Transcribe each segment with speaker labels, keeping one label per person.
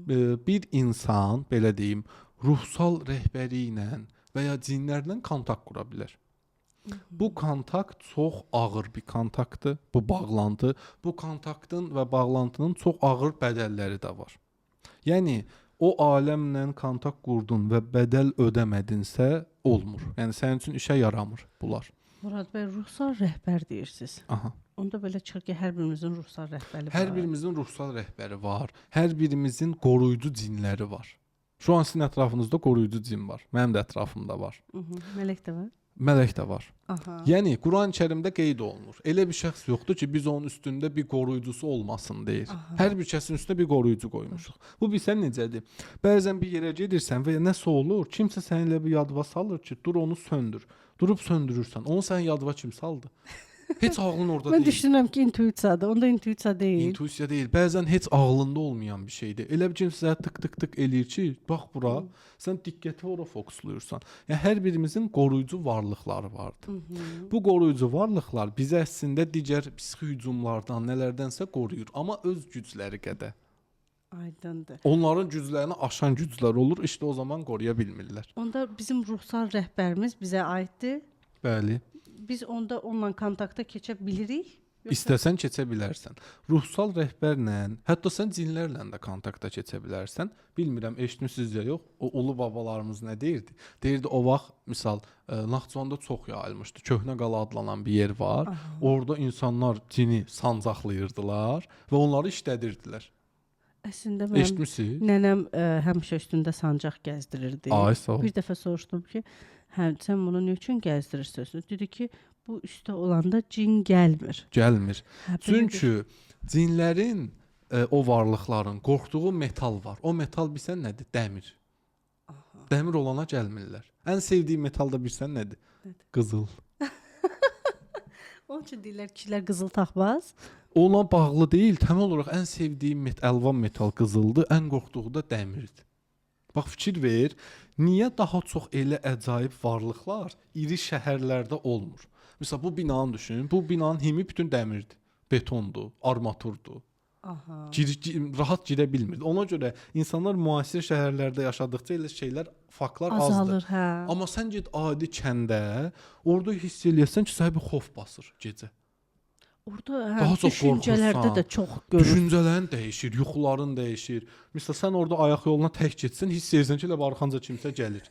Speaker 1: Bir insan, belə deyim, ruhsal rəhbəri ilə və ya cinlərlə kontakt qura bilər. Bu kontakt çox ağır bir kontaktdır, bu bağlantı. Bu kontaktın və bağlantının çox ağır bədəlləri də var. Yəni o aləmlə kontakt qurdun və bədəl ödəmədinsə olmur. Yəni sənin üçün işə yaramır bunlar.
Speaker 2: Murad bəy, ruhsal rəhbər deyirsiz.
Speaker 1: Aha.
Speaker 2: Onda belə çıxır ki, hər birimizin ruhsal rəhbəri var.
Speaker 1: Hər birimizin ruhsal rəhbəri var. Hər birimizin qoruyucu cinləri var. Şu an sizin ətrafınızda qoruyucu cin var. Mənim də ətrafımda var.
Speaker 2: Mələk də var.
Speaker 1: Mələk də var.
Speaker 2: Aha.
Speaker 1: Yəni Quran-Kərimdə qeyd olunur. Elə bir şəxs yoxdur ki, biz onun üstündə bir qoruyucusu olmasın deyir.
Speaker 2: Aha.
Speaker 1: Hər bir kəsin üstünə bir qoruyucu qoymuşuq. Bu bilsən necədir? Bəzən bir yerə gedirsən və ya nəsə olur, kimsə səni elə bir yadıva salır ki, dur onu söndür. Durub söndürürsən. Onu sənin yadıva kim saldı? Heç ağlın orada
Speaker 2: Mən
Speaker 1: deyil.
Speaker 2: düşünürəm ki, intuisiyadır. Onda intuisiya deyil.
Speaker 1: İntuisiya deyil. Bəzən heç ağlında olmayan bir şeydir. Elə bir kimsə tık tık tık eləyir ki, bax bura, sən diqqəti ora fokusluyursan. Yəni hər birimizin qoruyucu varlıqları vardır. Bu qoruyucu varlıqlar bizi əslində digər psixi hücumlardan, nələrdənsə qoruyur, amma öz gücləri qədər.
Speaker 2: Aydındır.
Speaker 1: Onların güclərini aşan güclər olur, işte o zaman qoruya bilmirlər.
Speaker 2: Onda bizim ruhsal rəhbərimiz bizə aiddir.
Speaker 1: Bəli.
Speaker 2: Biz onda onunla kontakta keçə bilirik. Yoxsa-
Speaker 1: İstəsən keçə bilərsən. Ruhsal rəhbərlə, hətta sən cinlərlə də kontakta keçə bilərsən. Bilmirəm eşitmisiniz ya yox. O ulu babalarımız nə deyirdi? Deyirdi o vaxt misal Naxçıvanda çox yayılmışdı. Köhnə qala adlanan bir yer var.
Speaker 2: Aha.
Speaker 1: Orada insanlar cini sancaqlayırdılar və onları işlədirdilər.
Speaker 2: Əslində mənim
Speaker 1: Eşitmisiniz?
Speaker 2: nənəm həmişə üstündə sancaq gəzdirirdi.
Speaker 1: Ay sağ ol.
Speaker 2: Bir dəfə soruşdum ki, hə sən bunu nə üçün gəzdirirsən? Dedi ki, bu üstə olanda cin gəlmir.
Speaker 1: Gəlmir.
Speaker 2: Hə, belə bir-
Speaker 1: Çünki cinlərin o varlıqların qorxduğu metal var. O metal bilsən nədir? Dəmir.
Speaker 2: Aha.
Speaker 1: Dəmir olana gəlmirlər. Ən sevdiyi metal da bilsən nədir?
Speaker 2: Nədir?
Speaker 1: Qızıl.
Speaker 2: Onun üçün deyirlər kişilər qızıl taxmaz.
Speaker 1: Ona bağlı deyil, təməl olaraq ən sevdiyi əlvan metal qızıldır, ən qorxduğu da dəmirdir. Bax fikir ver, niyə daha çox elə əcaib varlıqlar iri şəhərlərdə olmur? Məsələn, bu binanı düşün. Bu binanın himi bütün dəmirdir, betondur, armaturdur.
Speaker 2: Aha.
Speaker 1: Rahat girə bilmir. Ona görə insanlar müasir şəhərlərdə yaşadıkca elə şeylər, faktlar azdır.
Speaker 2: Azalır, hə.
Speaker 1: Amma sən get adi kəndə, orada hiss eləyəsən ki, sənə bir xof basır gecə.
Speaker 2: Orada hə,
Speaker 1: Daha çox
Speaker 2: düşüncələrdə
Speaker 1: qorxursan.
Speaker 2: də çox görür.
Speaker 1: Düşüncələrin dəyişir, yuxuların dəyişir. Məsələn, sən orada ayaq yoluna tək getsən, hiss edirsən ki, elə arxanca kimsə gəlir.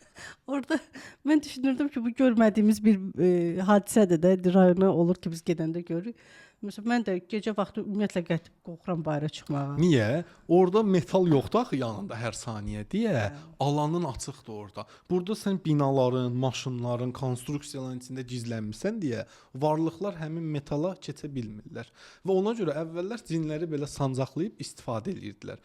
Speaker 2: Orada mən düşünürdüm ki, bu görmədiyimiz bir hadisədir də, rayona olur ki, biz gedəndə görürük. Məsələn, mən də gecə vaxtı ümumiyyətlə qətib qorxuram bayıra çıxmağa.
Speaker 1: Niyə? Orada metal yoxdur axı yanında hər saniyə deyə. Alanın açıqdır orada. Burada sən binaların, maşınların, konstruksiyaların içində gizlənmisən deyə varlıqlar həmin metala keçə bilmirlər. Və ona görə əvvəllər cinləri belə sancaqlayıb istifadə edirdilər.